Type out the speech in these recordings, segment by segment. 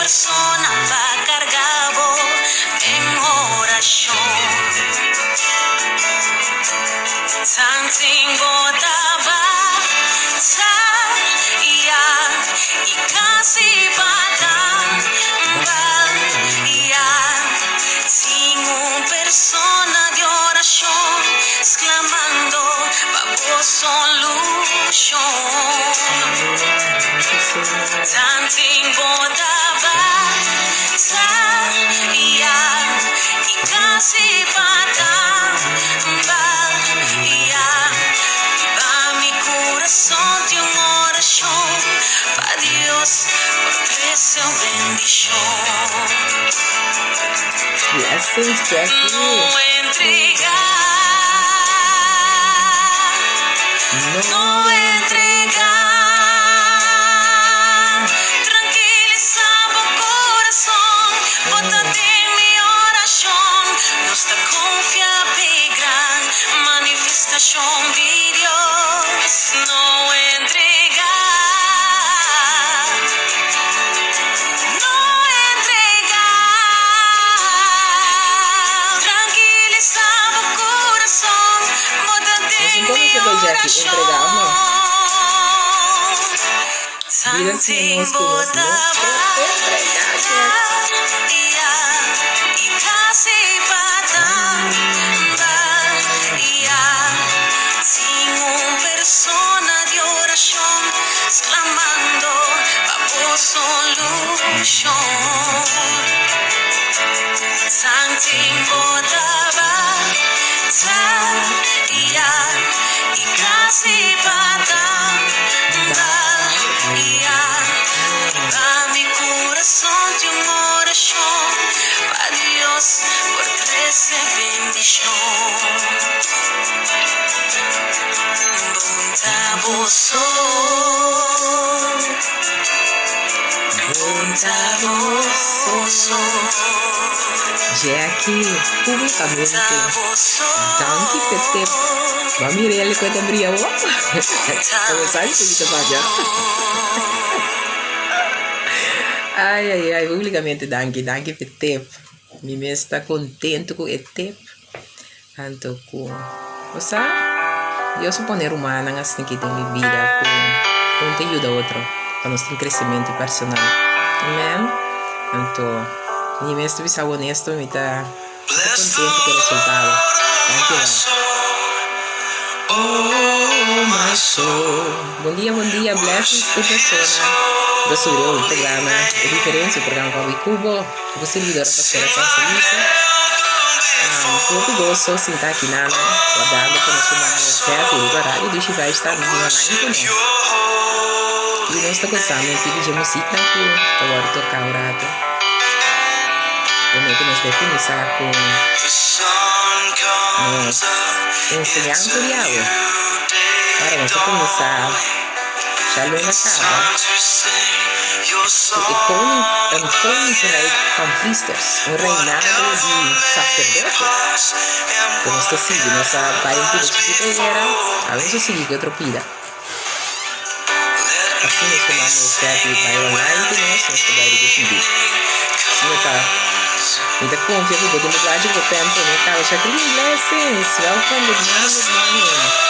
persona pa karga bo den orashon. Tanten bo ta bataya i kasi pa tambaya. Tin un persona di orashon sklamando pa bo solushon. Tanten bo ta bataya i kasi pa tambaya. Riba mi kurason tin un orashon pa Dios por trese un bendishon. Blessings, Jackie. No entregá, No no entregá. Trankilisá bo kurason, bo ta den mi orashon. Nos ta konfia p'e gran manifestashon di Dios. No entregá, no entregá. Trankilisá bo kurason, bo ta Nos den no mi conoce bo Jackie, entrega of no? orashon. Bida siña nos cu nos no por entrega, Jack. Jackie, publicamente, danki p'e tip. Bo a mira el cu e ta bria awor? Bo sa di cu mi ta papia. Ay, ay, ay, publicamente danki, danki p'e tip. Mi mes ta contento cu e tip. Anto cu, bo sa, Dios a pone rumannan asina den mi bida cu un ta yuda otro pa nos tin crecemento personal. Amen. Anto, mi mes ta bisa honesto, mi ta contento cu e resultado. Danki Lord. Oh my soul. Bon dia, bon dia, blessings tur persona cu ta subi riba bo programa, e diferencia, programa Papi Cubo. Ku sirbidora pastora Consolisa. Hopi goso sinta aki nana wardando pa nos ruman Moisés i riba Radio Dushi Vibes ta bini online ku nos. I nos ta gozando un tiki dje musiknan ku ta wòrdu toká un ratu. Promé ku nos bai kuminsá ku nos enseñansa di awe. Ora nos ta kuminsá. Djaluna kaba ku e koning, un koninkrijk van priesters, un reinado di saserdote. Ku nos ta sigui, nos a bai un pida chikito ayera, awe nos a sigui ku otro pida. Asina nos ku manda Josep i bai online ku nos, nos ta bai riba pidi. Asina ta, mi ta konfia ku bo tin bo plachi ku bo pen pone kaba. Jacqueline, blessings! Welcome, good morning, good morning.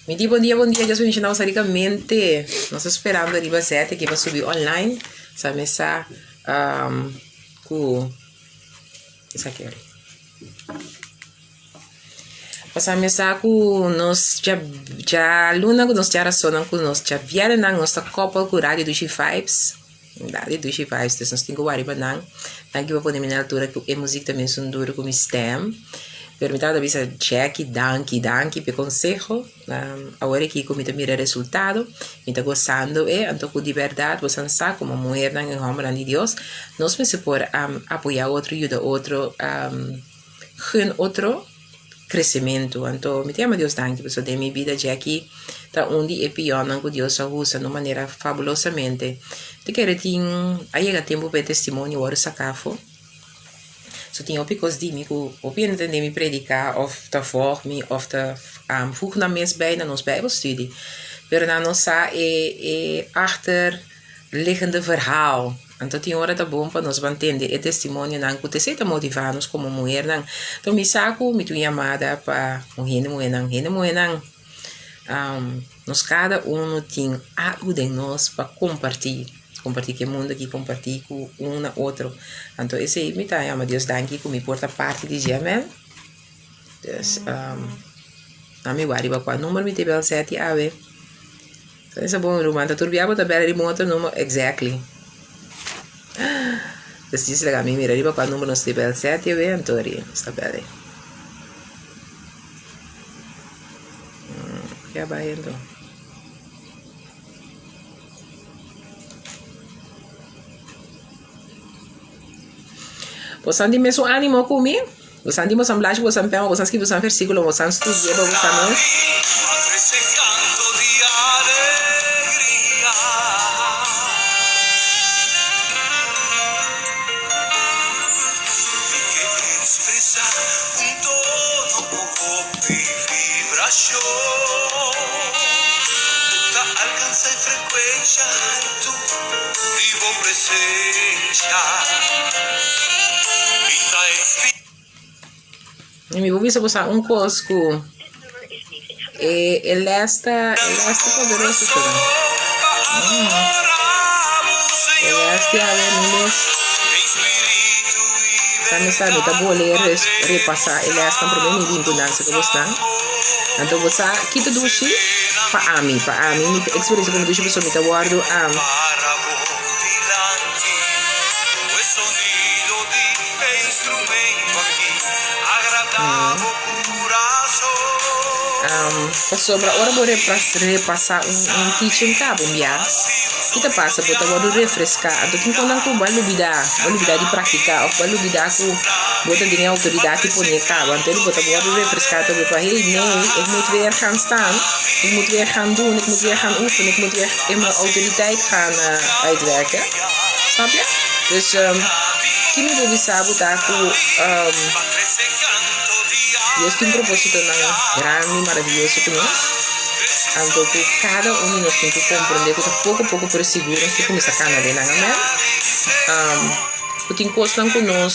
Mi di bon dia, bon dia, Dios bendiciona boso ricamente. Nos ta sperando riba Zete que pa subi online. Sa mesa cu esaki ori. Pasá mi sa ku nos dja djaluna ku nos djarasonnan ku nos djabièrnènan nos ta kòpel ku Radio Dushi Vibes. Radio Dushi Vibes, dus nos tin ku wak riba nan. Danki pa pone mi na altura ku e muzik ta mesun duru ku mi stèm. Pero mi tabata bisa Jackie danki, danki pa e konseho. Awor aki ku mi ta mira resultado, mi ta gosando e. Anto ku di bèrdat bo san sa komo muhernan i hòmbernan di Dios, nos mester por apoyá otro, yuda otro, gun otro. Kresementu. Anto mi ta yama Dios danki pasobra den mi bida Jackie ta un di e pionnan ku Dios a usa na un manera fabulosamente. Ta kere tin a yega tempu pa e testimonio wòrdu saka afó. So tin hopi kos di mi ku hopi hende ta tende mi prediká òf ta vòg mi òf ta voeg nan mes bei na nos bijbelstudie. Pero nan no sa e e achterliggende verhaal. Anto tin ora ta bon pa nos ban tende e testimonionan ku t'esei ta motivá nos komo muhernan. Anto mi sa ku mi tin un yamada pa un hende muhénan. Hende muhénan, nos kada unu tin algu den nos pa kompartí, kompartí ku e mundu aki, kompartí ku un na otro. Anto esei mi ta yama Dios danki ku mi por ta parti di dje, amen. Dus, ami wak riba kua number mi ta bel seti awe. Esa bon ruman ta tur bia bo ta bel riba un otro number exactly. Dus djis laga mi mira riba kua number nos ta bel seti awe anto ri nos ta bel ei. Ya bai anto. Bosan tin mesun animo ku mi? Bosan tin bosan blachi, bosan pèn, bosan skibi bosan versíkulo, bosan studia pa bosan mes? I mi por bisa bo sa un kos ku e e les ta e les ta poderoso pero e les di awe mi mes sa mi sa mi ta bole repasa e lesnan prome mi bin ku nan si ku bo stan anto bo sa kita dushi pa ami pa ami mi ta eksperensia komo dushi pasobra mi ta wòrdu. Pasobra ora bo repasá un teaching kaba un bia, ki ta pasa? Bo ta wòrdu refreská. Anto tin konnan ku bo a lubidá, bo a lubidá di praktiká òf bo a lubidá ku bo ta den e outoridat di pone kaba. Anto bo ta wòrdu refreská atrobe pa, hey, nee, ik moet weer gaan staan, ik moet weer gaan doen, ik moet weer gaan oefenen, ik moet weer in mijn autoriteit gaan uitwerken. Snap je? Dus ki mi por bisa bo ta ku Dios tin propósitonan grandi, maravioso ku nos. Anto ku kada un di nos tin ku komprendé ku ta poko poko pero sigur nos tin kuminsá kana den nan. Amèn. Ku tin kosnan ku nos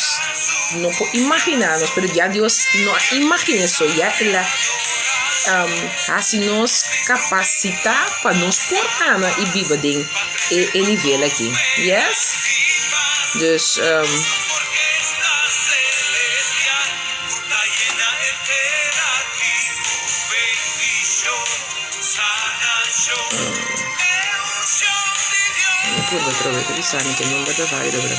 no por imaginá nos, pero ya Dios no a imaginá eso, ya el a hasi nos kapasitá pa nos por kana i biba den e nivel aki. Yes? Dus. Mi purba atrobe ta bisa mi ke number ta válido bro.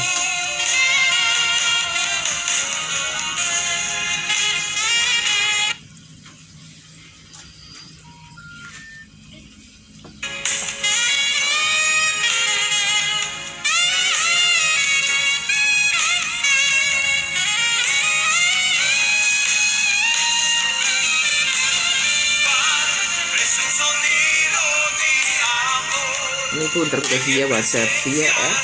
Mi puntra ku ta via WhatsApp, via app.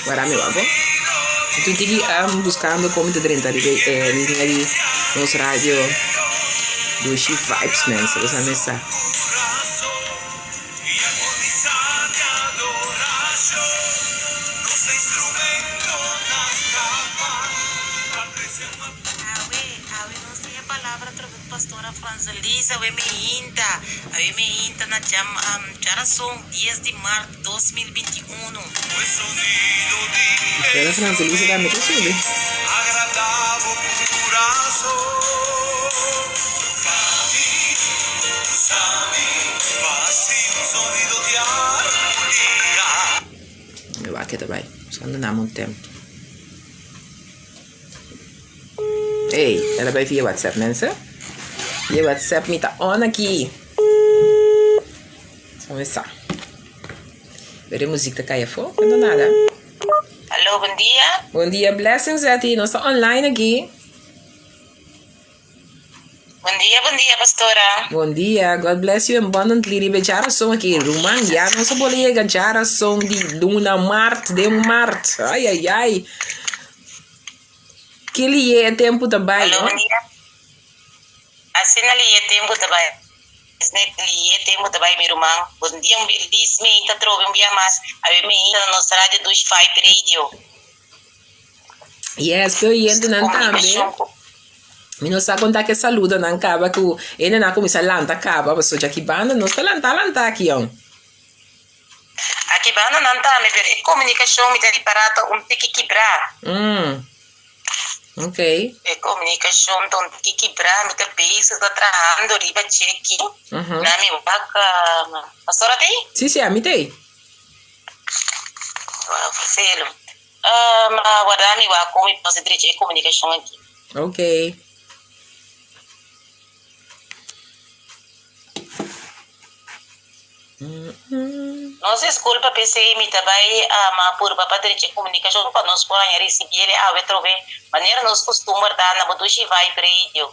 Wara mi wak bo. Mi tin tiki buscando con mi ta drenta riba e linea di nos radio Dushi Vibes mensen. Boso a mesa. Awe, awe nos tin e palabra atrobe ku Pastora Franzelisa, awe meinta, awe meinta na djam djarason dies di mart 2021. Pastora Franzelisa tambe ta subi. Mi wak ke ta bai, buscando nan un tempo. Ey, el a bai via WhatsApp, mensen. Via WhatsApp mi ta on aki. Sa mi sa. Pero e muziek ta kai afó, no nada. Aló, bon dia. Bon dia, Blessings, Etty. Nos ta online aki. Bon dia, bon dia, pastora. Bon dia, God bless you abundantly. Riba e djarason aki, ruman, ya nos a bole yega djarason di luna mart, den mart. Ai, ai, ai. Ki liye e tempu ta bai, Aló, no? bon dia. Asina liye tempu ta bai. Asina liye tempu ta bai, mi ruman. Bon dia, un felis meinta atrobe un bia mas. Awe meinta na nos radio Dush Vibe Radio. Yes, pe oyentenan tambe. Mi no sa kon ta ke saludonan kaba ku hendenan a kuminsá lanta kaba pasobra djaki banda nos ta lanta lanta aki yon. Aki banda nan tambe pero e komunikashon mi ta ripará ta un tiki kibrá. Mm. Ok. E komunikashon ta un tiki kibrá mi ta bezig ta trahando riba djeki. Na mi wak pastora t'ei? Si si ami t'ei. Wak vervelu. Ma warda mi wak kon mi por hasi drecha e komunikashon aki. Ok. Nos diskulpa p'esei mi ta bai ma purba pa drecha e komunikashon pa nos por haña risibiel e awe atrobe manera nos kustumber ta na bo Dushi Vibe Radio.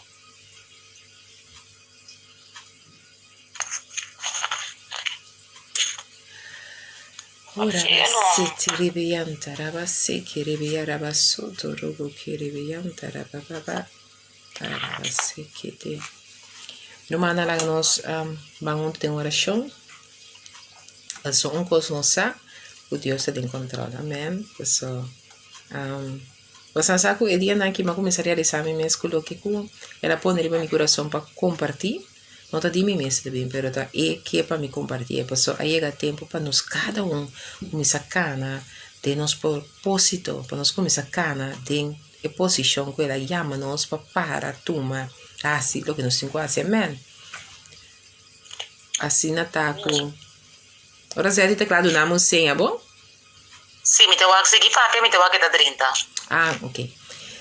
Ora siti ribianta raba siki ribia raba soto robo ki ribianta raba baba raba siki te. Rumannan laga nos ban huntu den orashon. Pasobra un kos nos sa ku Dios ta den kontrol. Amen. Paso boso a sa ku e dianan aki mi a kuminsá realisá mi mes ku loke ku el a pone riba mi kurason pa kompartí. No ta di mi mes ta bin, pero ta e ke pa mi kompartié. Pasobra a yega tempu pa nos kada un kuminsá kana den nos propósito, pa nos kuminsá kana den e posishon ku el a yama nos pa para, tuma, hasi loke nos tin ku hasi. Amèn. Asina ta ku ora Zeti ta kla duna mi un seña, bo? Sí, mi ta wak sigui papia, mi ta wak e ta drenta. Ah, ok.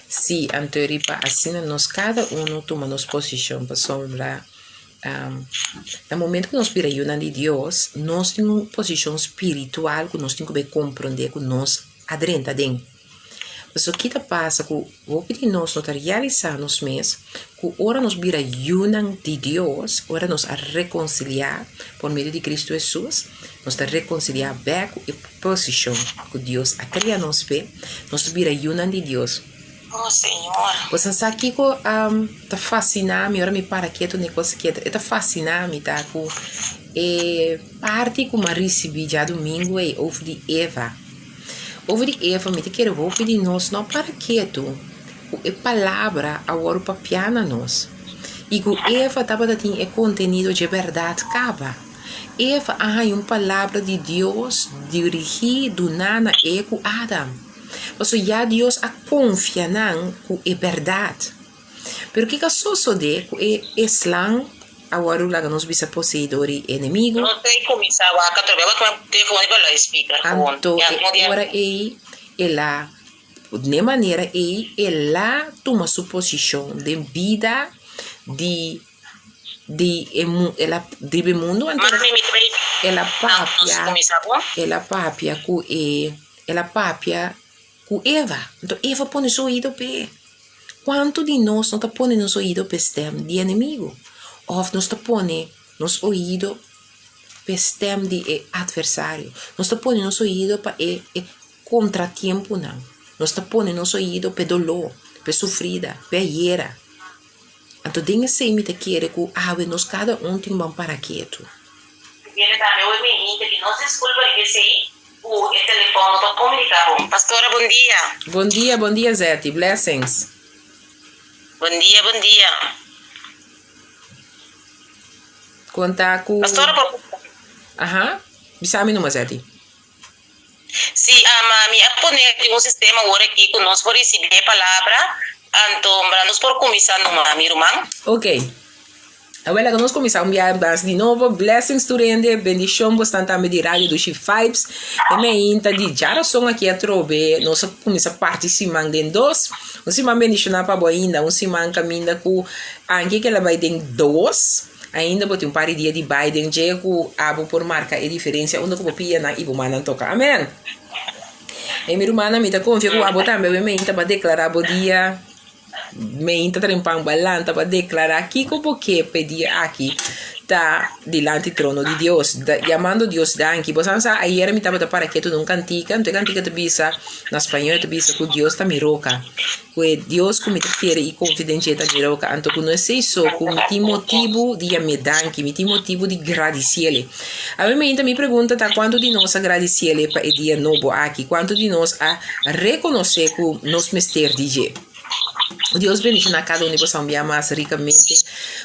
Sí, anto riba asina nos kada uno tuma nos posishon pasobra na momento ku nos bira yunan di Dios, nos tin un posishon spiritual ku nos tin ku bai komprondé ku nos a drenta aden. Pasobra ki ta pasa ku hopi di nos no ta realisá nos mes ku ora nos bira yunan di Dios, ora nos a rekonsiliá por medio di Kristu Hesus, nos ta rekonsiliá bèk ku e posishon ku Dios a krea nos p'e, nos ta bira yunan di Dios. Oh, Señor. Bo sa sa kiko ta fasiná mi ora mi para ketu na e kos aki? E ta fasiná mi ta ku e parti ku mi a risibí djadumingu ei over di Eva. Over di Eva mi ta kere hopi di nos no para ketu ku e palabra a wòrdu papiá na nos i ku Eva tabata tin e kontenido dje bèrdat kaba. Eva a haña un palabra di Dios dirigí duná na e ku Adam. Pasobra ya Dios a konfia nan ku e bèrdat. Pero kiko a sosodé ku e eslan a wòrdu laga nos bisa poseidor i enemigu? No te kuminsá wak atrobe, wak mi telefon riba luidspeaker gewoon. Anto e ora ei el a, n'e manera ei el a tuma su posishon den bida di di e el a riba e mundu anto el a papia el a papia ku e el a papia ku Eva. Anto Eva pone su oido p'e. Kuantu di nos no ta pone nos oido p'e stèm di enemigu? Òf nos ta pone nos oido p'e stèm di e atversario? Nos ta pone nos oido pa e e kontratiempunan? Nos ta pone nos oido p'e doló, p'e sufrida, p'e ayera. Anto den esei mi ta kere ku awe nos kada un tin ban para ketu. Viene tambe hoy mi hinte ki nos disculpa riba esei ku e telefon no ta comunica bon. Pastora bon dia. Bon dia bon dia Zetty, blessings. Bon dia bon dia. Kon ta ku. Pastora por. Aha, bisa mi numa Zetty. Si, ama mi a pone den un sistema awor aki ku nos por risibí e palabra, anto mbra nos por kuminsá numa, mi ruman. Ok. Awel laga nos kuminsá un biaha mas di nobo. Blessings tur hende, bendishon bosnan tambe di Radio Dushi Vibes. E meinta di djarason aki atrobe nos a kuminsá parti siman den dos. Un siman bendishoná pa bo ainda, un siman kaminda ku anke ke la bai den dos. Ainda bo tin un par di dia di bai den dje ku abo por marka e diferensia unda ku bo pianan i bo mannan toka. Amen! E mi rumannan, mi ta konfia ku abo tambe awe meinta pa deklará bo dia, meinta trempan bo a lanta pa deklará kiko bo ke pa e dia aki ta dilanti trono di Dios, yamando Dios danki. Bo sa sa ayera mi tabata para ketu na un kantika, anto e kantika ta bisa na spañol, e ta bisa ku Dios ta mi roka. Ku e Dios ku mi ta kere i konfia den dje ta mira oka. Anto ku no esei so, ku mi tin motibu di yam'é danki, mi tin motibu di gradisiel. Awe meinta mi pregunta ta kuantu di nos a gradisiel pa e dia nobo aki? Kuantu di nos a rekonosé ku nos mester di dje? Dios bendishoná kada un di boso un bia mas rikamente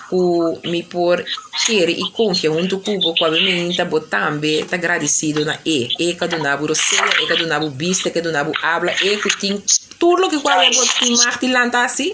ku mi por kere i konfia huntu ku bo ku awe meinta bo tambe ta gradisido na e. E ka duna bo rosea, e ka duna bo bista, e ka duna bo abla, e ku tin. Tur loke ku awe bo tin mag di lanta hasi,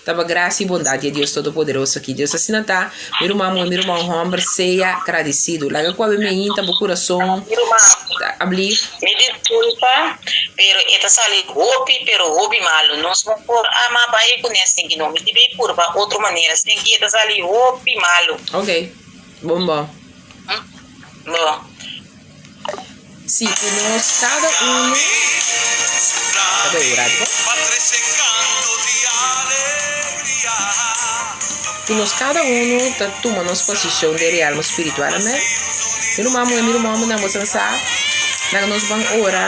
ta pa grasia i bondat di e Dios Todopoderoso aki. Dios asina ta, mi ruman muhé, mi ruman hòmber, sea gradisidu. Laga ku awe meinta bo kurason Mi ruman, ta ablif. mi diskulpa, pero e ta sali hopi, pero hopi malu. Nos no por ama bai kuné sin ki no. Mi tin bai purba otro manera. Sin ki e ta sali hopi malu. Ok, bon bo. Bo. Si ku nos kada unu ta bai ora bo. Ku nos kada unu ta tuma nos posishon den realmo spiritual, amen. Mi ruman muhé, mi ruman hombernan, boso sa, laga nos ban ora.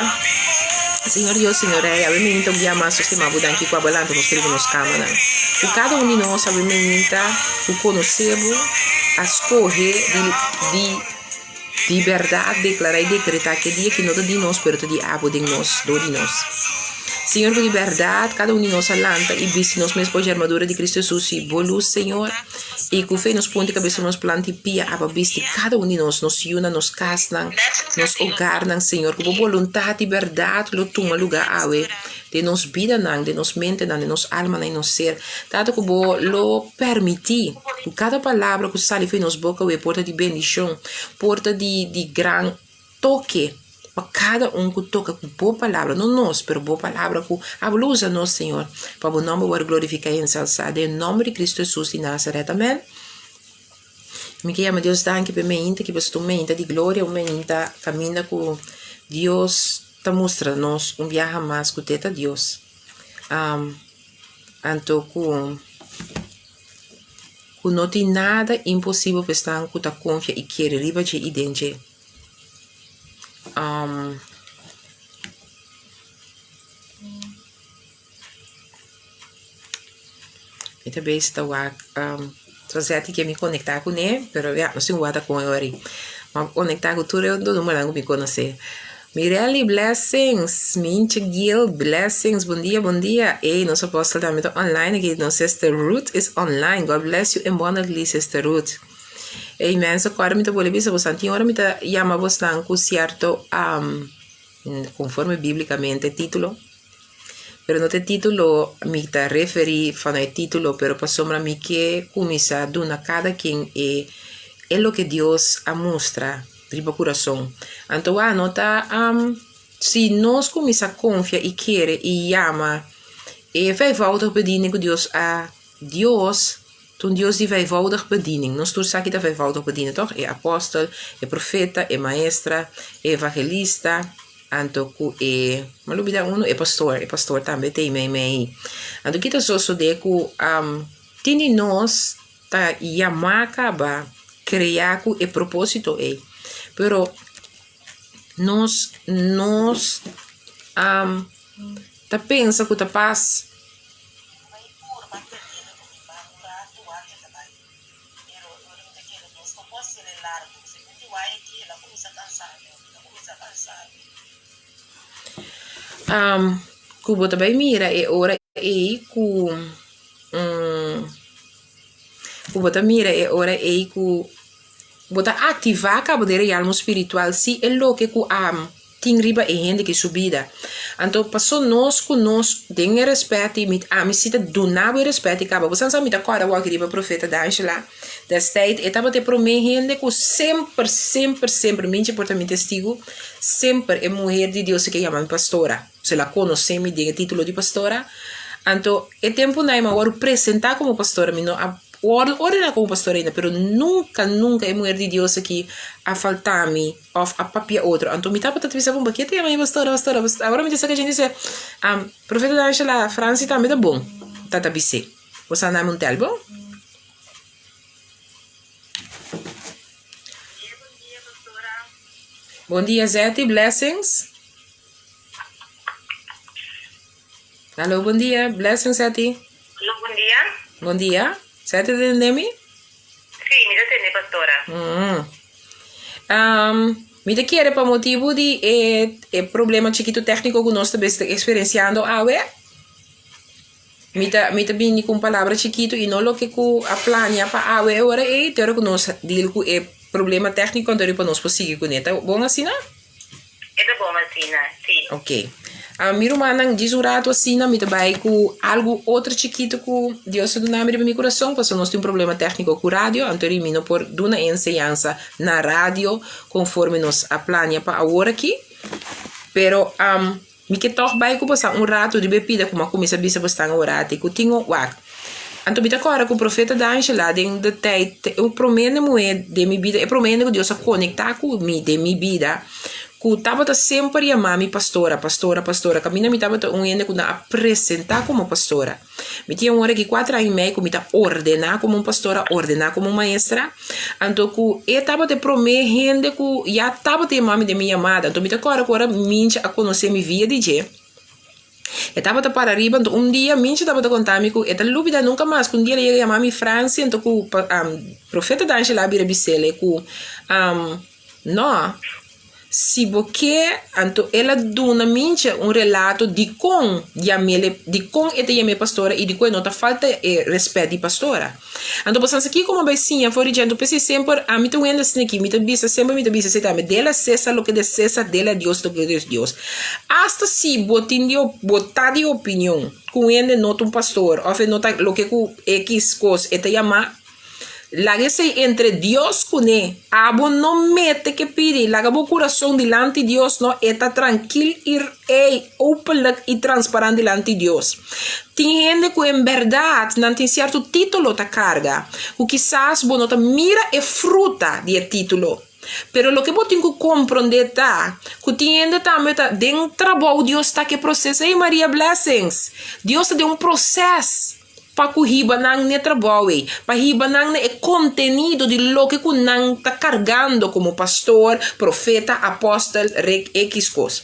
Señor Dios, Señor Rey, awe minta un bia mas nos ta yama bo danki ku abo a lanta nos riba nos kamanan. Ku kada un di nos awe minta ku konosé bo a skohe di di. Di bèrdat deklará i dekretá ku e dia ki no ta di nos, pero ta di abo den nos, dor di nos. Señor, ku di bèrdat kada un di nos a lanta i bisti nos mes boshi armadura di Kristu Hesus i bo lus, Señor, i ku fe nos punta i kabesa nos planta i pia abo a bisti kada un di nos, nos yunan, nos kasnan, nos ogarnan, Señor, ku bo boluntat di bèrdat lo tuma lugá awe den nos bidanan, den nos mentenan, den nos almanan i nos ser. Tata, ku bo lo permití ku kada palabra ku sali for di nos boka awe por ta di bendishon, por ta di di gran toke pa kada un ku toka ku bo palabra, no nos, pero bo palabra ku abo lo usa nos, Señor, pa bo nòmber wòrdu glorifiká i ensalsá. Den nòmber di Kristu Hesus di Nazaret, amèn. Mi ke yama Dios danki pa e meinta ki pasobra ta un meinta di gloria, un meinta kaminda ku Dios ta mustra nos un biaha mas ku te ta Dios. Anto ku ku no tin nada imposibel pa esnan ku ta konfia i kere riba dje i den dje. Mi ta bes ta wak Rosette ke mi konektá kuné pero ya no sin wak ta kon e ora ei. Mi a konektá ku tur e otro numbernan ku mi konosé. Mirelly blessings, Mintje Giel blessings, bon dia bon dia. Ey nos apòstel tambe ta online aki, nos sister Ruth is online. God bless you abundantly sister Ruth. Amen, so kòrda mi ta bolbe bisa boso tin ora mi ta yama bosnan ku sierto konforme bíblikamente título. Pero no ta e título mi ta referí vanuit título, pero pasobra mi ke kuminsá duna kada ken e e loke Dios a mustra riba kurason. Anto wak no ta si nos kuminsá konfia i kere i yama e vijfvoudig bediening ku Dios a Dios ta un Dios di vijfvoudig bediening. Nos tur sa ki ta vijfvoudig bediening tòg? E apòstel, e profeta, e maestra, e evangelista. Anto ku e, mi a lubida unu, e pastor, e pastor tambe ta ei meimei. Anto kita sosodé ku tin di nos ta yamá kaba kreá ku e propósito ei, pero nos nos. Ta pensa ku ta pas. Ku bo ta bai mira e ora ei ku ku bo ta mira e ora ei ku bo ta aktivá kaba den realmo spiritual si e loke ku a tin riba e hende ki su bida. Anto paso nos ku nos den e rèspèt i mi ami si ta duna bo e rèspèt i kaba. Bo sa mi ta kòrda wòrdu riba profeta D'Angela destijds e tabata e promé hende ku semper semper semper minchi por ta mi testigu semper e muher di Dios ke yama mi pastora. So el a konosé mi den e título di pastora. Anto e tempunan mi a wòrdu presentá komo pastora mi no a wòrdu ordená komo pastora ainda pero nunka nunka e muher di Dios aki a falta mi. Of a papia otro. Anto mi tabata ta bisa, bon, pakia ta yama mi pastora, pastora, pastora? Awor mi ta saka djente se, um, Profeta D'Angela, Franci tambe ta bon, ta ta bis'é. Bo sa nami un tel, bon? Bon dia, Zetty, blessings. Hallo, bon dia, blessings, Zetty. Hallo, bon dia. Bon dia. Zetty, ta tende mi? Sí, mi ta tende, pastora. Mm. Mi ta kere pa motibu di e e problema chikitu tékniko ku nos ta bes ta eksperensiando awe, mi ta mi ta bini ku un palabra chikitu i no loke ku a plania pa awe e ora ei, te ora ku nos deal ku e problema tékniko anto riba nos por sigui kuné. Ta bon asina? E ta bon asina, sí. Ok. Mi rumannan, djis un ratu asina mi ta bai ku algu otro chikitu ku Dios a duna mi riba mi kurason, pasobra nos tin un problema tèkniko ku radio, anto mi no por duna e enseñansa na radio konforme nos a plania pa awor aki. Pero mi ke tòg bai ku boso un ratu riba e pida ku mi a kuminsá bisa boso tan awor ati ku tin un wak. Anto mi ta kòrda ku profeta D'Angela den de tèit e promé hende muhé den mi bida, e promé hende ku Dios a konektá ku mi den mi bida, ku tabata semper yama mi pastora, pastora, pastora. Kaminda mi tabata un hende ku nan a presentá komo pastora. Mi tin awor aki kuater aña i mei ku mi ta ordená komo un pastora, ordená komo un maestra. Anto ku e tabata e promé hende ku ya tabata yama mi den mi yamada. Anto mi ta kòrda ku ora Mincha a konosé mi via di dje, E tabata para riba, anto un dia Mincha tabata konta mi ku e ta lubida nunka mas ku un dia el a yega yama mi Franci, anto ku profeta D'Angela a bira bis'el ku no, si bo ke, anto el a duna Mincha un relato dikon yam'el, dikon e ta yam'é pastora i dikon e no ta falta e rèspèt di pastora. Anto bo sa kiko bo bai siña for di dje? Anto p'esei semper ami ta wende asina aki, mi ta bisa semper mi ta bisa esei tambe, dele a Cesar loke di Cesar, dele a Dios loke di Dios. Asta si bo tin di bo ta di opinion ku un hende no ta un pastor òf e no ta loke ku ekis kos e ta yamá, laga esei entre Dios kuné. Abo no mete ke pidi, laga bo kurason dilanti Dios no, e ta trankil i ey openlijk i transparant dilanti Dios. Tin hende ku en bèrdat nan tin sierto título ta karga, ku kisas bo no ta mira e fruta di e título. Pero loke bo tin ku komprondé ta ku tin hende tambe ta den trabou Dios ta ku e proses. Ey Maria Blessings! Dios ta den un proses pa ku hiba nan n'e trabou ei, pa hiba nan na e kontenido di loke ku nan ta kargando komo pastor, profeta, apòstel, rek, ekis kos.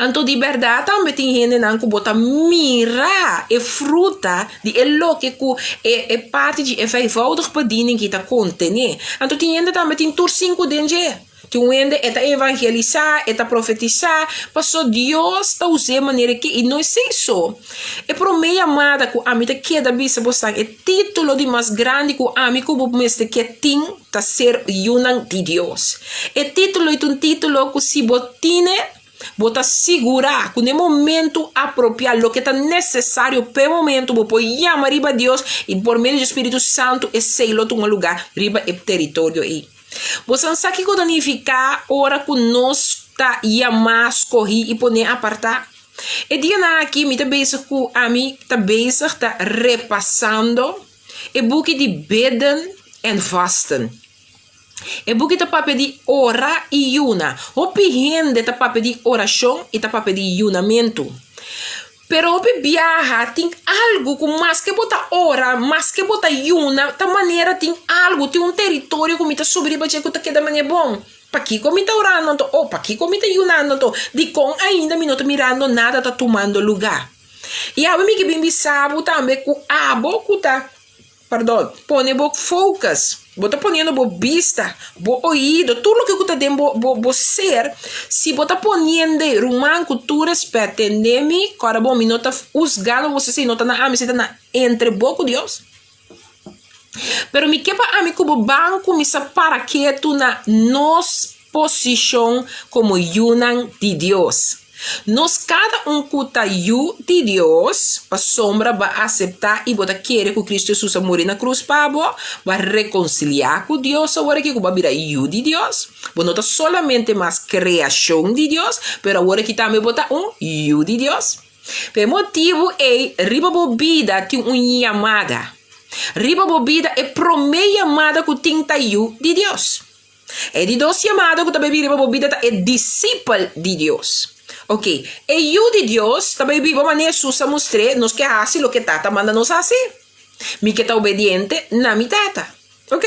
Anto di bèrdat tambe tin hendenan ku bo ta mira e fruta di e loke ku e e parti di e vijfvoudig bediening ki ta kontené. Anto tin hende tambe tin tur sinku den dje. Tin un hende e ta evangelisá, e ta profetisá, paso Dios ta us'é manera ke i no esei so. E promé yamada ku ami ta keda bisa bosan, e título di mas grandi ku ami ku bo mester ke tin ta ser yunan di Dios. E título ei ta un título ku si bo tine, bo ta sigurá ku na e momentu apropiá, loke ta nesesario p'e momentu, bo por yama riba Dios i por medio di spiritu santu esei lo tuma lugá riba e teritorio ei. Bo san sa kiko ta nifiká ora ku nos ta yamá, skohí i poné apartá? E dianan aki mi ta bezig ku ami ta bezig ta repasando E buki di Bidden en Vasten. E buki ta papia di ora i yuna. Hopi hende ta papia di orashon i ta papia di yunamentu. Pero hopi biaha tin algu ku maske bo ta ora, maske bo ta yuna, ta manera tin algu, tin un teritorio ku mi ta subi riba dje ku ta keda manera bon. Pakiko mi ta orando anto? Oh, pakiko mi ta yunando anto? Dikon ainda mi no ta mirando nada ta tumando lugá? I awe mi ke bin bisa bo tambe ku abo ku ta, pardon, pone bo focus, bo ta poniendo bo bista, bo oido, tur loke ku ta den bo bo bo ser, si bo ta poniendo, ruman ku tur respet, tende mi, kòrda bo mi no ta husgando bo, esei no ta na ami, esei ta na entre bo ku Dios. Pero mi ke pa ami ku bo ban kuminsá para ketu na nos posishon komo yunan di Dios. Nos kada un ku ta yu di Dios, pasobra bo a aseptá i bo ta kere ku Kristu Hesus a muri na krus pa bo, bo a rekonsiliá ku Dios awor aki ku bo a bira yu di Dios. Bo no ta solamente mas kreashon di Dios, pero awor aki tambe bo ta un yu di Dios. Pa e motibu ei, riba bo bida tin un yamada. Riba bo bida e promé yamada ku tin ta yu di Dios. E di dos yamada ku ta bai bin riba bo bida ta e disipel di Dios. Ok, e yu di Dios ta bai biba manera Hesus a mustr'é, nos ke hasi loke Tata manda nos hasi. Mi ke ta obediente na mi Tata. Ok.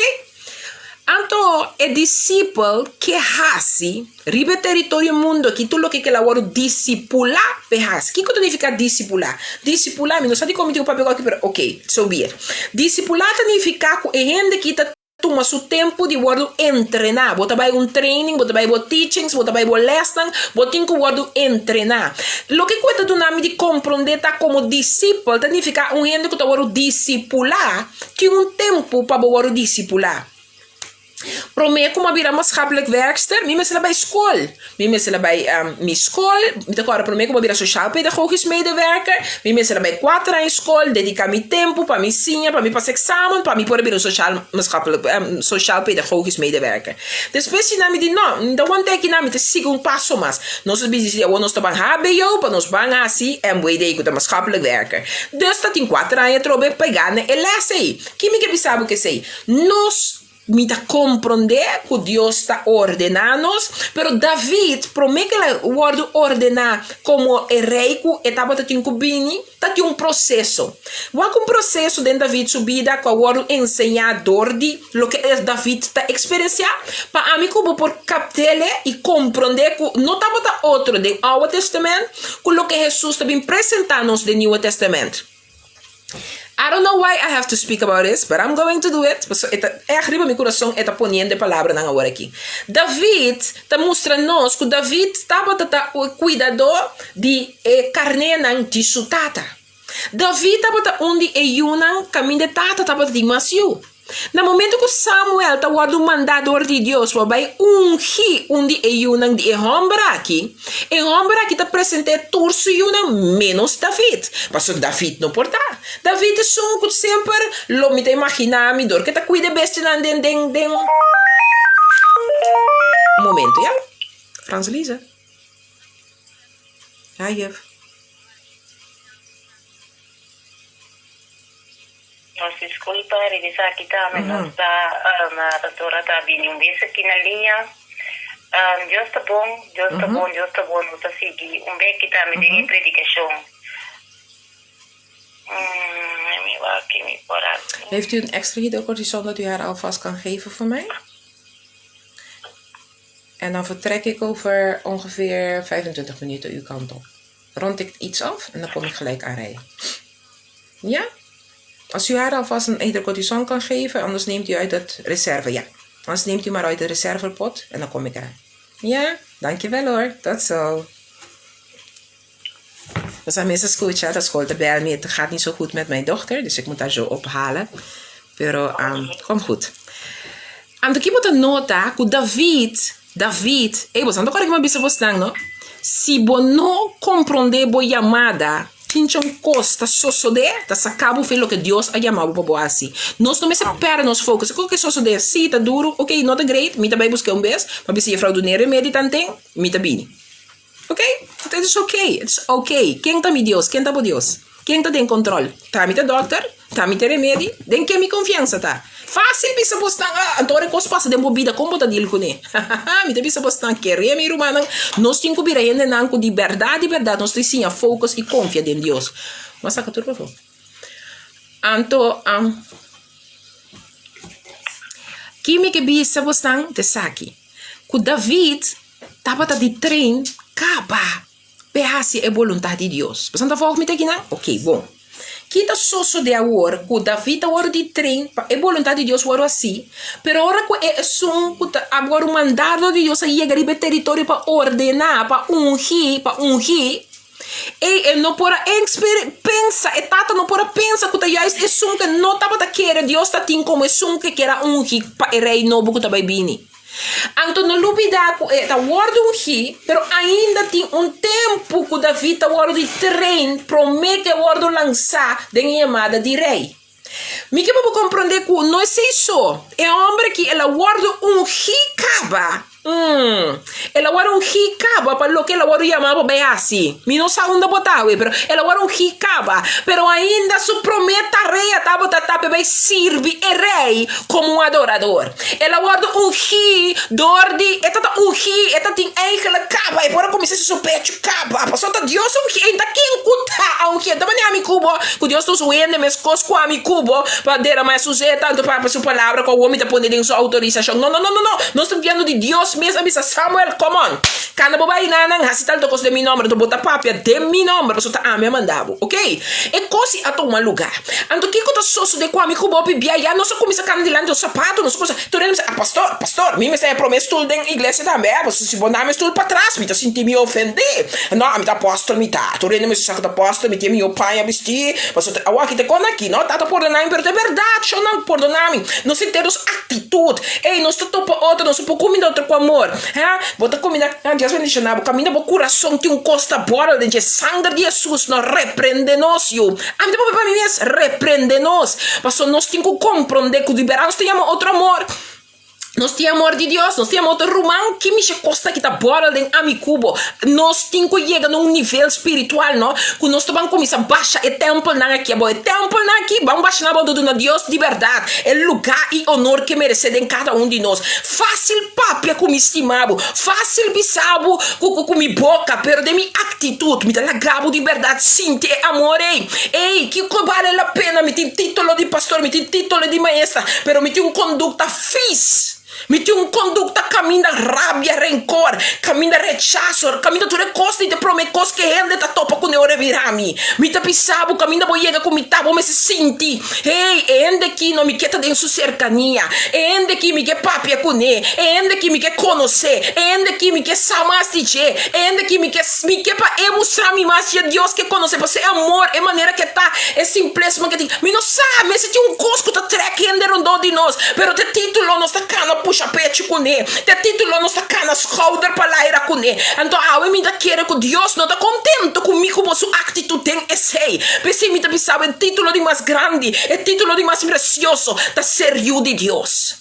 Anto e disipel ke hasi riba e teritorio mundo aki tur loke ke el a wòrdu disipulá p'e hasi. Kiko ta nifiká disipulá? Disipulá, mi no sa dikon mi tin ku papia ku aki pero ok, so be it. Disipulá ta nifiká ku e hende ki ta tuma su tempu di wòrdu entrená. Bo ta bai un training, bo ta bai bo teachings, bo ta bai bo lèsnan, bo tin ku wòrdu entrená. Loke ku e ta duna mi di komprondé ta komo disipel ta nifiká un hende ku ta wòrdu disipulá. Tin un tempu pa bo wòrdu disipulá. Promé ku mi a bira maatschappelijk werkster, mi mester a bai skol. Mi mester a bai mi skol, mi ta kòrda promé ku mi a bira sociaal pedagogisch medewerker, mi mester a bai kuater aña skol, dediká mi tempu pa mi siña, pa mi pasa eksamen, pa mi por a bira un sociaal maatschappelijk sociaal pedagogisch medewerker. Despues di nan mi di no, mi ta wanta aki nan, mi ta sigui un paso mas. Nos a bisa si awor nos ta ban hbo pa nos ban hasi MWD ku ta maatschappelijk werker. Dus ta tin kuater aña atrobe pegá na e lès ei. Ki mi ke bisa bo kesei? Nos, mi ta komprondé ku Dios ta ordená nos, pero David promé ku el a wòrdu ordená komo e rei ku e tabata tin ku bini, ta tin un proseso. Wak un proseso den David su bida ku a wòrdu enseñá dor di loke David ta eksperensiá, pa ami ku bo por kapt'el i komprondé ku no tabata otro den Oude Testament ku loke Hesus ta bin presentá nos den Nieuwe Testament. I don't know why I have to speak about this, but I'm going to do it, pasobra e ta ègt riba mi kurason e ta poniendo e palabranan awor aki. David ta mustra nos ku David tabata ta e kuidadó di e karnénan di su tata. David tabata un di e yunan kaminda e tata tabata tin mas yu. Na momento ku Samuel ta wòrdu mandá dor di Dios pa bai ungí un di e yunan di e hòmber aki, e hòmber aki ta present'é tur su yunan ménos David, pasobra David no por ta. David ta esun ku semper lo mi ta imaginá mi dor ku e ta kuida e bestianan den den den Un momento ya. Frans Lisa. Hi juf. Nos disculpa riba esaki tambe nos ta pastora ta bini un bes aki na liña. Dios ta bon, Dios ta bon, Dios ta bon. Nos ta sigui un beki tambe den e predicacion. Mi wak aki mi por haci. Heeft u een extra hydrocortison dat u haar alvast kan geven voor mij? En dan vertrek ik over ongeveer 25 minuten uw kant op. Rond ik iets af en dan kom ik gelijk aanrijden. Ja? Als u haar alvast een hydrocortison kan geven, anders neemt u uit het reserve. Ja, anders neemt u maar uit de reservepot en dan kom ik eraan. Ja, dankjewel hoor. Tot zo. Dus aan mensen escucha, dat school te bel me. Het gaat niet zo goed met mijn dochter, dus ik moet haar zo ophalen. Pero um, komt goed. Anto ki bo ta nota ku David, David, ey bo santo kòrda ki mi a bisa bosnan no, si bo no komprondé bo yamada, kinchon kos ta sosodé, ta saka bo fi loke Dios a yama bo pa bo hasi. Nos no mester pèrdè nos focus. Kiko ke sosodé? Si ta duru, ok, no ta great, mi ta bai busk'é un bes, mi a bisa jefrou dun'é remedi tanten, mi ta bini. Ok, it is ok, it's ok. Ken ta mi Dios? Ken ta bo Dios? Ken ta den control? Ta mi ta dokter? Ta mi ta remedi? Den ken mi confiansa ta? Facil bisa bosnan, ah, anto ora e cos pasa den bo bida, con bo ta deal cune? Hahaha, mi ta bisa bosnan, kere mi rumannan, nos tin cu bira hendenan cu di berdad, di berdad nos ta siña focus y confia den Dios. Bo a saca tur pafó. Anto, ki mi ke bisa bosnan ta esaki. Ku David tabata di train kaba p'e hasi e boluntat di Dios. Boso ta volg mi te kinan? Oké, bon. Ki ta sosodé awor ku David ta wòrdu di train pa e boluntat di Dios wòrdu hasí, pero ora ku e esun ku ta a wòrdu mandá dor di Dios a yega riba e teritorio pa ordená, pa ungí, pa ungí, ei e no por a pensa, e tata no por a pensa ku ta juist esun ku e no tabata kere Dios ta tin komo esun ku e kier a ungí pa e rei nobo ku ta bai bini. Anto no lubidá ku e ta wòrdu ungí, pero ainda tin un tempu ku David ta wòrdu di train promé ku e wòrdu lansá den e yamada di rei. Mi ke pa bo komprondé ku no esei so, e hòmber akí el a wòrdu ungí kaba. Umm, el a wòrdu ungí kaba pa loke el a wòrdu yamá pa bai hasi. Mi no sa unda bo ta awe, pero el a wòrdu ungí kaba. Pero ainda su promé tarea tabata ta pa e bai sirbi e rei komo un adorador. El a wòrdu ungí dor di, e ta ta ungí, e ta tin eigenlijk kaba, e por a kuminsá hasi su pechu kaba, pasobra ta Dios a ungí, e ta ken ku ta a ungí, e ta manera ami ku bo, ku Dios ta usa un hende meskos ku ami ku bo pa derama su zeta, anto papia su palabra ku awor mi ta pone den su outorisashon. No, no, no, no, no, nos ta pidiendo di Dios mes a bisa Samuel, come on, kanda bo bai na nan hasi tantu kos den mi nòmber, anto bo ta papia den mi nòmber, pasobra ta ami a manda bo, ok? E kos i a tuma lugá. Anto kiko ta sosode ku ami ku bo bibia? Ya nos a kuminsá kana dilanti nos sapatu, nos a kuminsá, tur hende bisa, ah pastor, pastor, mi mester e promé stul den iglesia tambe, eh, pasobra si bo dami e stul patras mi ta sinti mi ofendí. No, ami ta apòstel mi ta, tur hende mester sa ku ta apòstel, mi tin e mihó paña bistí, pasobra awor aki ta kon aki, no, tata pordoná mi, pero ta e bèrdat, shownan pordoná mi, nos henter nos aktitut, ey, nos ta topa otro, nos no por kuminda otro ku amor. Ha, bo ta kuminda, ha, Dios bendiciona bo, kaminda bo kurason tin un kos ta bòrel den dje, sanger di Hesus no reprende nos, yu. Ami ta papia pa mi mes, reprende nos, pasobra nos tin ku komprondé ku di bèrdat nos ta yama otro amor, nos tin amor di Dios, nos tin amor otro ruman, ki misha kos ta ki ta bòrel den ami ku bo? Nos tin ku yega na un nivel spiritual, no, ku nos ta ban kuminsá basha e tèmpelnan aki abou, e tèmpelnan aki ban basha nan abou ta duna Dios di bèrdat e lugá i onor ke meresé den kada un di nos. Fásil papia ku mi stima bo, fásil bisa bo ku ku mi boka, pero den mi aktitut mi ta laga bo di bèrdat sinti e amor ei. Ei, kiko bale la pena? Mi tin título di pastor, mi tin título di maestra, pero mi tin un kondukta fis. Mi tin un kondukta kaminda rabia, renkor, kaminda rechaso, kaminda tur e kos di ta promé kos ku e hende ta topa kuné ora e bira mi. Mi ta bisa bo, kaminda bo yega ku mi ta, bo mester sinti. Hey, e hende ki no mi ke ta den su serkania, e hende ki mi ke papia kuné, e hende ki mi ke konosé, e hende ki mi ke sa mas di dje, e hende ki mi ke mi ke pa e mustra mi mas dje Dios ke konosé, pasobra e amor, e manera ke ta, e simplesma ke tin. Mi no sa, mester tin un kos ku ta trèk hende rondó di nos, pero te título nos ta kana pusha pechu kuné, te título nos ta kana skouder pa laira kuné. Anto awe mi ta kere ku Dios no ta kontento ku mi ku bo su aktitut den esei. P'esei mi ta bisa bo e título di mas grandi, e título di mas presioso, ta ser yu di Dios.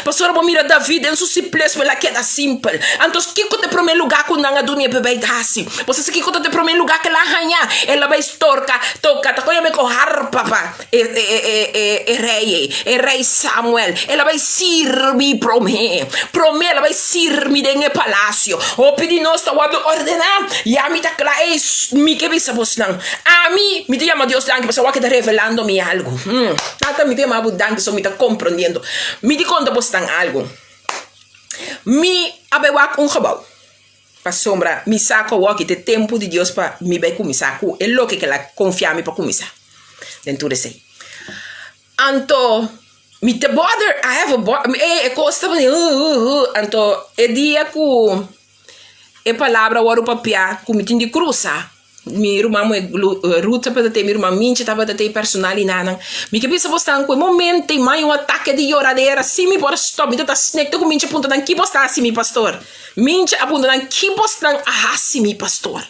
Pasobra bo mira David den su simplesmo, el a keda simpel. Anto kiko ta e promé lugá ku nan a dun'é pa e bai hasi? Bo sa si kiko ta e promé lugá ku el a haña? El a bai storka, toka, ta koyam'é ku harpa pa e e rei ei, e rei Samuel. El a bai sirbi promé. Promé el a bai sirbi den e palasio. Hopi di nos ta wòrdu ordená. Ya mi ta kla ei, mi ke bisa bosnan. Ami, mi ta yama Dios danki pasobra wak e ta revelando mi algu. Tata, mi ta yama bo danki pasobra mi ta komprondiendo. Mi di konta bosnan algu. Mi a bai wak un gebou. Pasobra mi sa ku awor aki ta e tempu di Dios pa mi bai kuminsá ku e loke ku el a konfia mi pa kuminsá den tur esei. Anto mi ta bother, I have a bo, e kos ta bini anto e dia ku e palabra wòrdu papiá ku mi tin di krusa, mi ruman muhé Ruth tabata tei, mi ruman Mincha tabata tei, personal i nanan. Mi ke bisa bosnan ku e momento ei mai un atake di yoradera, si mi por a stòp, mi ta ta snek te ku Mincha puntra nan, ki bos ta hasi mi pastor? Mincha a puntra nan, ki bosnan a hasi mi pastor?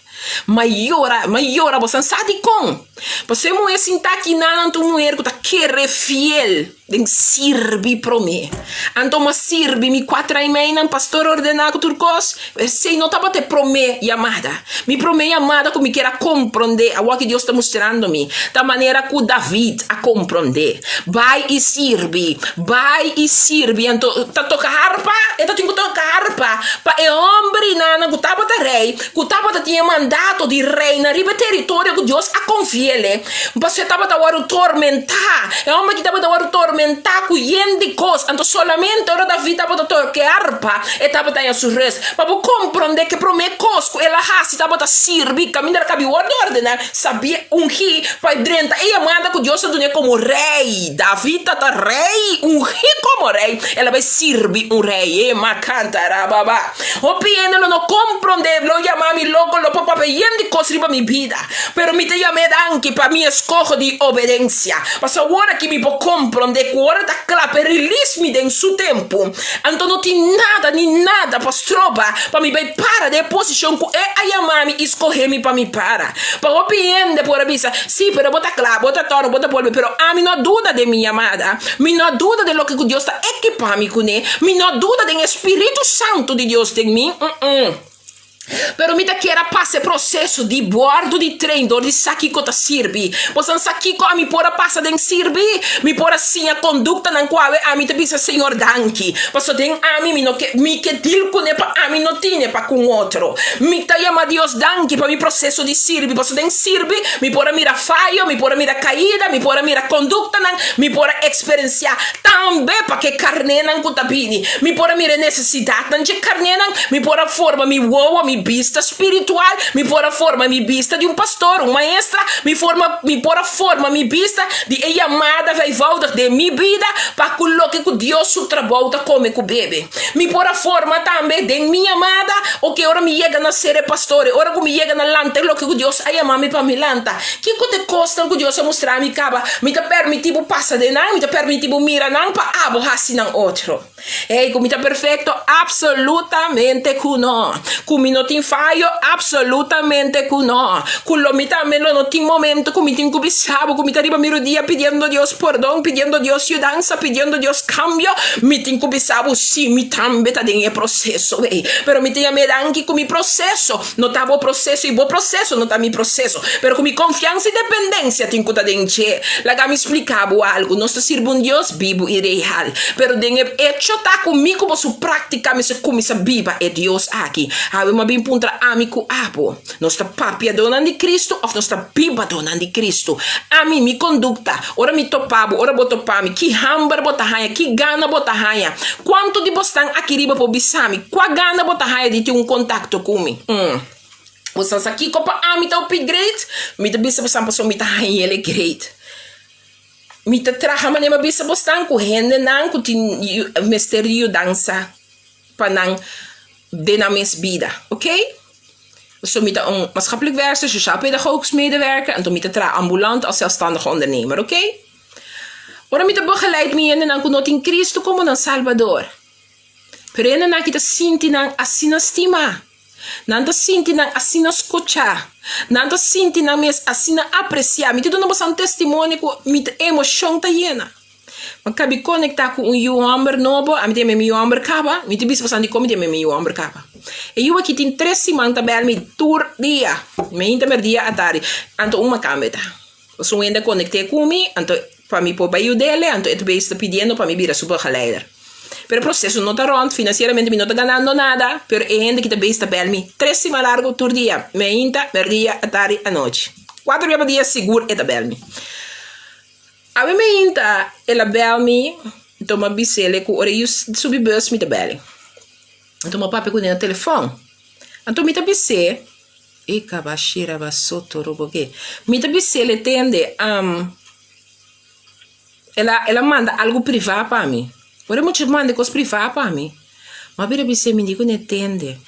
Ma yora, ma yora, bosnan sa dikon? Pasobra e muhé sintá aki nan ta un muher ku ta kere fiel den sirbi promé. Anto m'a sirbi mi kuater aña i mei nan pastor ordená ku tur kos, esei no tabata e promé yamada. Mi promé yamada ku mi kier a komprondé, awor ki Dios ta mustrando mi, ta manera ku David a komprondé. Bai i sirbi, bai i sirbi. Anto ta toka harpa, e ta tin ku toka harpa pa e hòmber i nana ku tabata rei, ku tabata tin e mandato. Mandato di reina riba e teritorio ku Dios a konfi'el, pasobra e tabata wòrdu tormentá. E hòmber aki tabata wòrdu tormentá ku yen di kos. Anto solamente ora David tabata toka e arpa, e tabata haña su rèst. Pa bo komprondé ku e promé kos ku el a hasi tabata sirbi kaminda el a kabi wòrdu ordená, sabí ungí pa e drenta e yamada ku Dios a dun'é komo rei. David ta rei, ungí komo rei, el a bai sirbi un rei. E makantarababa. Hopi hende lo no komprondé, lo yama mi loko, lo por papia yen di kos riba mi bida. Pero mi ta yam'é danki pa mi eskoho di obedensia. Pasobra awor aki mi por komprondé ku ora ta kla pa e rilis mi den su tempu, anto no tin nada ni nada pa stroba pa mi bai para den e posishon ku e a yama mi i skohé mi pa mi para. Pa hopi hende por a bisa, Sí, pero bo ta kla, bo ta tòrnu, bo ta bolbe. Pero ami no a duda den mi yamada. Mi no a duda den loke ku Dios ta ekipá mi kuné. Mi no a duda den e spiritu santu di Dios den mi. Mm-mm. Pero mi ta kier a pasa e proseso di bordo di tren dor di sa kiko ta sirbi. Bosan sa kiko ami por a pasa den sirbi? Mi por a siña konduktanan ku awe ami ta bisa Señor danki. Pasobra den ami mi no ke mi ke deal kuné pa ami no tine pa ku un otro. Mi ta yama Dios danki pa mi proseso di sirbi, pasobra den sirbi mi por a mira fayo, mi por a mira kaida, mi por a mira konduktanan, mi por a eksperensiá tambe pa ke karnénan ku ta bini. Mi por a mira e nesesidatnan dje karnénan, mi por a forma mi wowo, mi bista spiritual, mi por a forma mi bista di un pastor, un maestra, mi forma mi por a forma mi bista di e yamada vijfvoudig den mi bida pa ku loke ku Dios su trabou ta kome ku bebe. Mi por a forma tambe den mi yamada, oke, ora mi yega na ser e pastor, e ora ku mi yega na lanta e loke ku Dios a yama mi pa mi lanta. Kiko ta e kosnan ku Dios a mustra mi kaba? Mi ta permití bo pasa den nan, mi ta permití bo mira nan pa abo hasi nan otro. Hey, ku mi ta perfekto? Apsolutamente ku no. Ku mi no tin fayo? Apsolutamente ku no. Ku lo mi tambe lo no tin momento ku mi tin ku bisa bo ku mi ta riba mi rudia pidiendo Dios pordon, pidiendo Dios yudansa, pidiendo Dios kambio? Mi tin ku bisa bo, si, mi tambe ta den e proseso ei. Pero mi ta yam'é danki ku mi proseso no ta bo proseso i bo proseso no ta mi proseso. Pero ku mi konfiansa i dependensia tin ku ta den dje. Laga mi splika bo algu, nos ta sirbi un Dios bibu i real. Pero den e echo ta ku mi ku bo su práktika mester kuminsá biba e Dios aki. Awe mi a bin puntra ami ku abo, nos ta papiadónan di Kristu òf nos ta bibadónan di Kristu? Ami, mi kondukta, ora mi topa bo, ora bo topa mi, ki hamber bo ta haña, ki gana bo ta haña? Kuantu di bosnan aki riba por bisa mi kua gana bo ta haña di tin un kontakto ku mi? Bo sa sa kiko pa ami ta hopi great? Mi ta bisa bosan pasobra mi ta haña el e great. Mi ta traha manera mi a bisa bosnan ku hendenan ku tin mester di yudansa pa nan den nan mes bida, ok? So mi ta un maatschappelijk werker, sociaal pedagogisch medewerker, anto mi ta traha ambulant als zelfstandige ondernemer, ok? Ora mi ta begeleid mi hendenan ku no tin Cristo komo nan Salbador, pero e hendenan aki ta sinti nan asina stimá. Nan ta sinti nan asina skuchá. Nan ta sinti nan mes asina apresiá. Mi ta duna boso un testimonio ku mi ta emoshon ta yena. Mi a kabi konektá ku un yu hòmber nobo, ami ta yama mi yu hòmber kaba. Mi ta bisa boso dikon mi ta yama mi yu hòmber kaba. E yu aki tin tres siman ta bèl mi tur dia, meinta, mèrdia, atardi. Anto un makambe ta. Pasobra un hende a konekt'é ku mi, anto pa mi por bai yud'é, anto e ta bes ta pidiendo pa mi bira su begeleider. Pero e proseso no ta rond, financieramente mi no ta ganando nada, pero e hende ki ta bes ta bel mi tres siman largo tur dia, meinta, merdia, atardi, anochi. Cuatro bia pa dia sigur e ta bel mi. Awe meinta el a bel mi, enton mi a bis'el cu ora e yu subi bus mi ta bel. Enton mi a papia cune na telefon. Anto mi ta bis'é, e kabashira basoto roboke. Mi ta bis'el e tende, El a el a manda algu privá pa mi. Ora e mucha manda e kos privá pa mi, mi a bira bis'é, mi di ku no tende.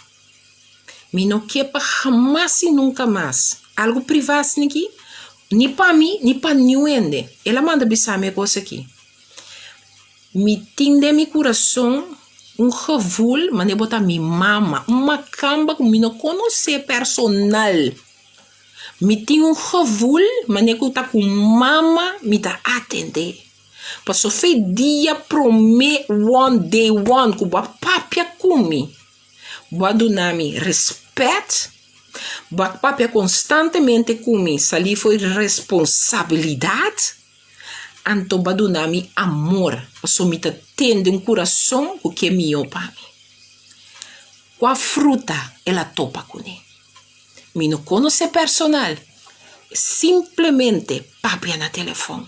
Mi no ke pa hamas i nunka mas algu privá asina aki, ni pa mi ni pa niun hende. El a manda bisa mi e kos aki. Mi tin den mi kurason un gevoel manera bo ta mi mama, un makamba ku mi no konosé personal. Mi tin un gevoel manera ku ta ku mama mi ta atendé. Pasobra fe dia promé one day one ku bo a papia ku mi, bo a duna mi rèspèt, bo a papia konstantemente ku mi salí for di responsabilidat, anto bo a duna mi amor pasobra mi ta tende un kurason ku ke mihó pa mi. Kua fruta el a topa kuné? Mi no konosé personal, simplemente papia na telefòn.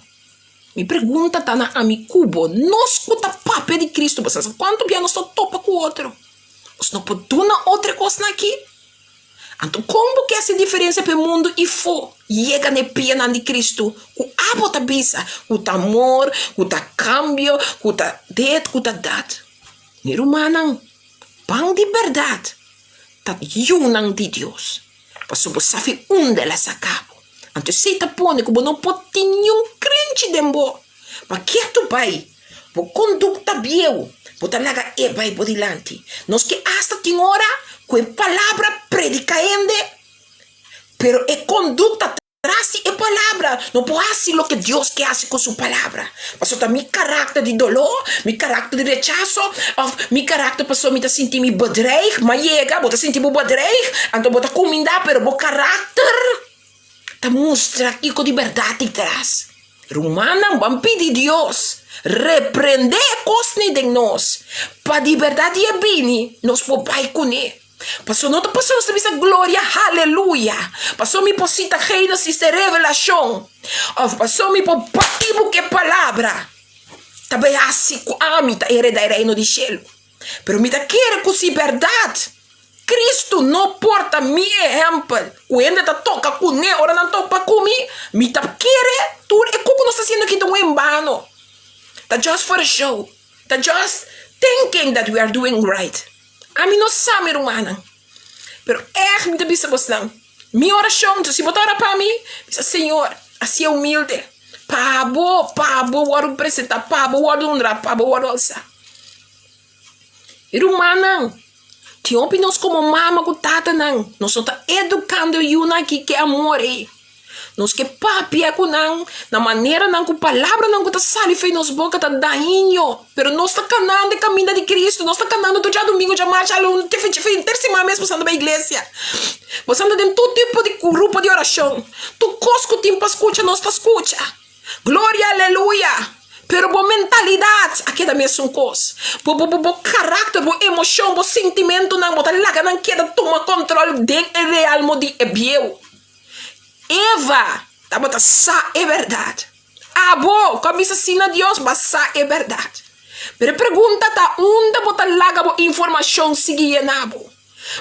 Mi pregunta ta na ami ku bo, nos ku ta papia di Kristu, bo sa kuantu bia nos ta topa ku otro? Nos no por duna otro e kosnan aki? Anto kon bo ke hasi diferensia pa e mundu ifó yega na e pianan di Kristu ku abo ta bisa ku ta amor, ku ta kambio, ku ta dit, ku ta dat? Mi rumannan, ban di bèrdat ta yunan di Dios, pasobra bo sa fi unda el a saka bo. Anto esei ta pone ku bo no por tin niun krenchi den bo. Ma ketu bai, bo kondukta bieu, bo ta laga e bai bo dilanti. Nos ke asta tin ora ku e palabra prediká hende, pero e kondukta tras di e palabra no por hasi loke Dios ke hasi ku su palabra. Pasobra ta mi karakter di doló, mi karakter di rechaso, òf mi karakter pasobra mi ta sinti mi bedreig, m'a yega, bo ta sinti bo bedreig, anto bo ta kumindá, pero bo karakter ta mustra kiko di bèrdat tin tras. Rumannan, ban pidi Dios reprendé e kosnan den nos, pa di bèrdat di e bini nos por bai kuné. Pasobra no ta pasobra nos ta bisa gloria haleluya, pasobra mi por sita Génesis te Revelashon, òf pasobra mi por bati bo ku e palabra, ta bai hasi ku ami ta heredá e reino di shelu. Pero mi ta kere ku si bèrdat Kristu no por ta mi ehèmpel ku hende ta toka kuné ora nan topa ku mi, mi ta kere tur e ku ku nos ta hasiendo aki ta un enbano. Ta just for a show. Ta just thinking that we are doing right. Ami no sa mi rumannan, pero ègt mi ta bisa bosnan, mi orashon, si bo ta ora pa mi, bisa Señor, hasié humilde, pa bo, pa bo wòrdu presentá, pa bo wòrdu honrá, pa bo wòrdu alsá. E rumannan, tin hopi nos komo mama ku tatanan, nos no ta edukando e yunan aki ku e amor ei. Nos ke papia ku nan na maneranan ku palabranan ku ta sali for di nos boka ta daño, pero nos ta kanando e kaminda di Kristu, nos ta kanando tur djadumingu, djamarcha, alun, henter siman mes bo sta bai iglesia. Bo sta den tur tipo di grupo di orashon, tur kos ku tin pa skucha nos ta skucha. Gloria aleluya! Pero bo mentalidat a keda mesun kos. Bo bo bo karakter, bo emoshon, bo sintimentunan, bo ta laga nan keda tuma kòntròl den e realmo di e bieu. Eva tabata sa e bèrdat. Abo ku a bisa sí na Dios, bo a sa e bèrdat. Pero e pregunta ta, unda bo ta laga bo informashon sigui yena bo?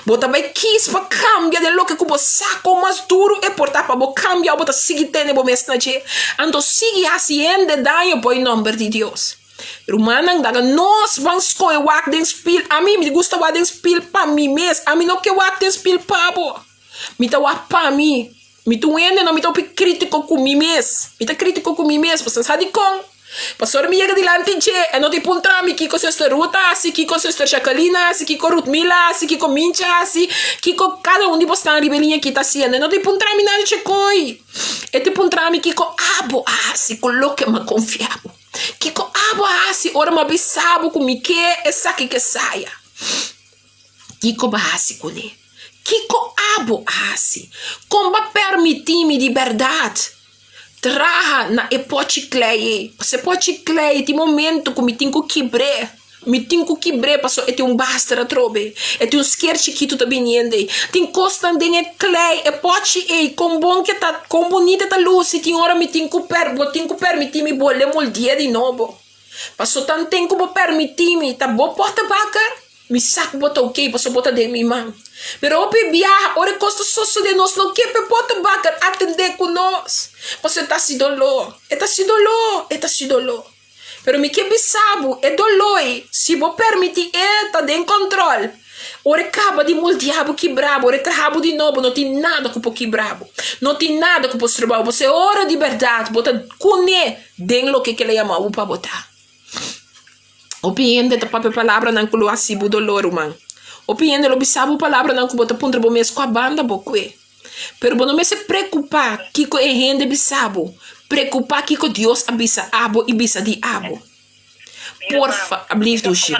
Bo ta bai kis pa kambia den loke ku bo sa kon mas duru e por ta pa bo kambia o bo ta sigui tene bo mes na dje? Anto sigui hasi hende daño por e nòmber di Dios. Rumannan, laga nos ban skohe wak den spil. Ami, mi gusta wak den spil pa mi mes. Ami no ke wak den spil pa bo. Mi ta wak pa mi. Mi ta un hende no mi ta hopi kritiko ku mi mes. Mi ta kritiko ku mi mes pasobra sa dikon? Pasobra mi yega dilanti dje e no tin puntra mi kiko Zuster Ruth a hasi, kiko Zuster Jacqueline a hasi, kiko Ruthmila a hasi, kiko Mincha a hasi, kiko kada un di bosnan riba e liña aki ta hasiendo. E no tin puntra mi nada dje koi. E tin puntra mi kiko abo a hasi ku loke mi a konfia bo. Kiko abo a hasi ora mi a bisa bo ku mi ke esaki ke esaya. Kiko bo a hasi kuné? Kiko abo a hasi? Kon bo a permití mi di bèrdat traha na e pòchi klei ei? Pasobra e pòchi klei tin momentu ku mi tin ku kibr'é. Mi tin ku kibr'é pasobra e tin un baster atrobe. E tin un sker chikitu ta biniendo ei. Tin kosnan den e klei, e pòchi ei, kon bon ke ta, kon bunita e ta lusi. Tin ora mi tin ku per, bo tin ku permití mi bol'é moldi'é di nobo. Pasobra tanten ku bo permití mi ta bo pòrtabaker. Mi sa ku bo ta oké pasobra bo ta den mi man. Pero hopi biaha ora e kos ta sosodé nos no ke pa e pòrtabaker atendé ku nos pasobra e ta hasi doló. E ta hasi doló, e ta hasi doló. Pero mi ke bisa bo, e doló ei, si bo permití e ta den kòntròl, ora e kaba di moldiá bo, kibra bo, ora e traha bo di nobo, no tin nada ku por kibra bo. No tin nada ku por stroba bo. Pasobra e ora di bèrdat bo ta kuné den loke ke el a yama bo pa bo ta. Hopi hende ta papia palabranan ku lo hasi bo doló, ruman. Hopi hende lo bisa bo palabranan ku bo ta puntra bo mes kua banda bo kue. Pero bo no mester preokupá kiko e hende bisa bo. Preokupá kiko Dios a bisa abo i bisa di abo. Porfa, ablief dushi.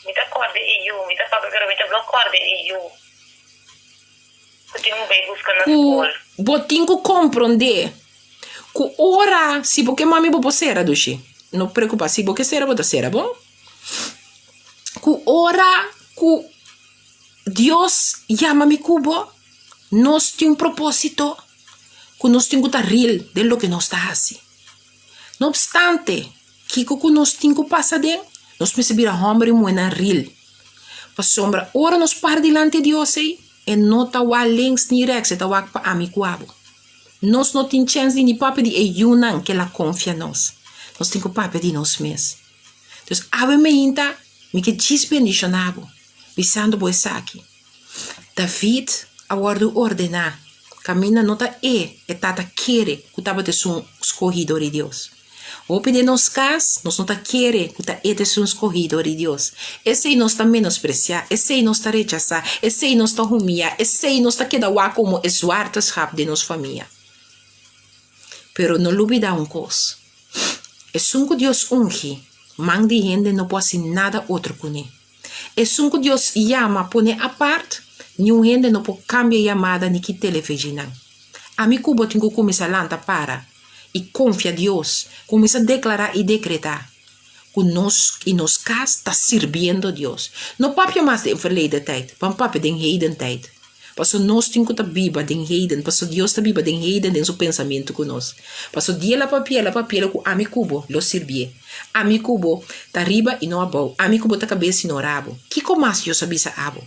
Mi ta kòrda e yu, mi ta papia pero mi ta blo kòrda e yu ku tin ku bai buska na Ku skol. bo tin ku komprondé Ku ora si bo ke mami bo por sera dushi no preocupa si bo ke sera bo ta sera bon ku ora ku Dios yama mi ku bo. Nos tin un propósito ku nos tin ku ta real den loke nos ta hasi. No opstante kiko ku nos tin ku pasa den, nos mester bira hòmber i muhénan real. Pasobra ora nos para dilanti Dios ei, e no ta wak links ni rèks, e ta wak pa ami ku abo. Nos no tin chèns di ni papia di e yunan ku el a konfia nos. Nos tin ku papia di nos mes. Dus awe meinta mi ke djis bendishoná bo, bisando bo esaki, David a wòrdu ordená, kaminda no ta e, e tata kere ku tabata esun skohidor di Dios. Hopi den nos kas, nos no ta kere ku ta e ta esun skohidor di Dios. Esei nos ta menospresiá, esei nos ta rechasá, esei nos ta humiyá, esei nos ta keda wak komo e zwarte schap den nos famia. Pero no lubidá un kos, esun ku Dios ungi, man di hende no por hasi nada otro kuné. Esun ku Dios yama pone apart, niun hende no por kambia e yamada ni ki televejinan. Ami ku bo tin ku kuminsá lanta para i konfia Dios, kuminsá deklará i dekretá ku nos i nos kas ta sirbiendo Dios. No papia mas den verleden tijd, ban papia den heden tijd. Paso nos tin ku ta biba den heden, paso Dios ta biba den heden den su pensamentu ku nos. Paso dia el a papia, el a papia ku ami ku bo lo sirbié. Ami ku bo ta riba i no abou, ami ku bo ta kabes i no rabo. Kiko mas Dios a bisa abo?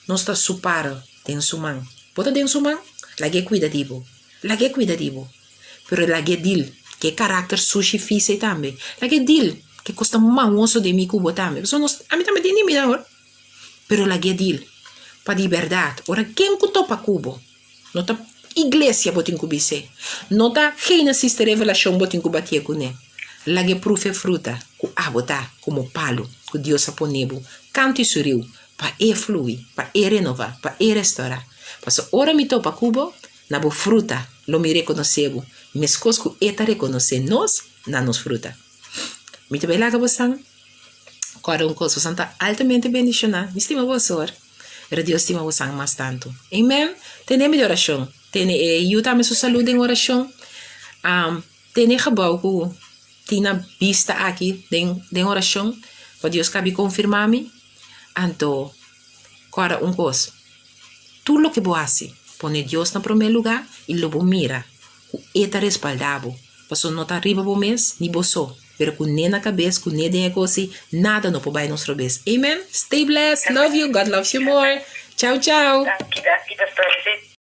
Nos ta su parel den su man. Bo ta den su man? Lag'é kuida di bo. Lag'é kuida di bo. Pero lag'é dil ku e karakter sushi fis ei tambe. Lag'é dil ku e kos ta mahoso den mi ku bo tambe. Pasobra nos, ami tambe tin di mi awor. Pero lag'é dil. Pa di bèrdat, ora ken ku topa ku bo, no ta iglesia bo tin ku bis'é. No ta Génesis te Revelashon bo tin ku batié kuné. Lag'é pruf e fruta ku abo ta komo palu ku Dios a pone bo kantu i su riu pa e flui, pa e renova, pa e restorá. Pasobra ora mi topa ku bo, na bo fruta lo mi rekonosé bo, meskos ku e ta rekonosé nos na nos fruta. Mi ta bai laga bosan kòrda un kos, bosan ta altamente bendishoná. Mi stima boso hoor, pero Dios stima bosan mas tantu. Amen. Tene mi den orashon. Tene e yu tambe su salú den orashon. Tene e gebou ku tin na bista aki den den orashon pa Dios kabi konfirmá mi. Anto kòrda un kos, tur loke bo hasi, pone Dios na promé lugá i lo bo mira ku e ta respaldá bo, pasobra no ta riba bo mes ni bo so, pero ku ne na kabes, ku ne den e kos ei, nada no por bai nos robes. Amen. Stay blessed, love you, God loves you more. Chau chau. Danki, danki pastor.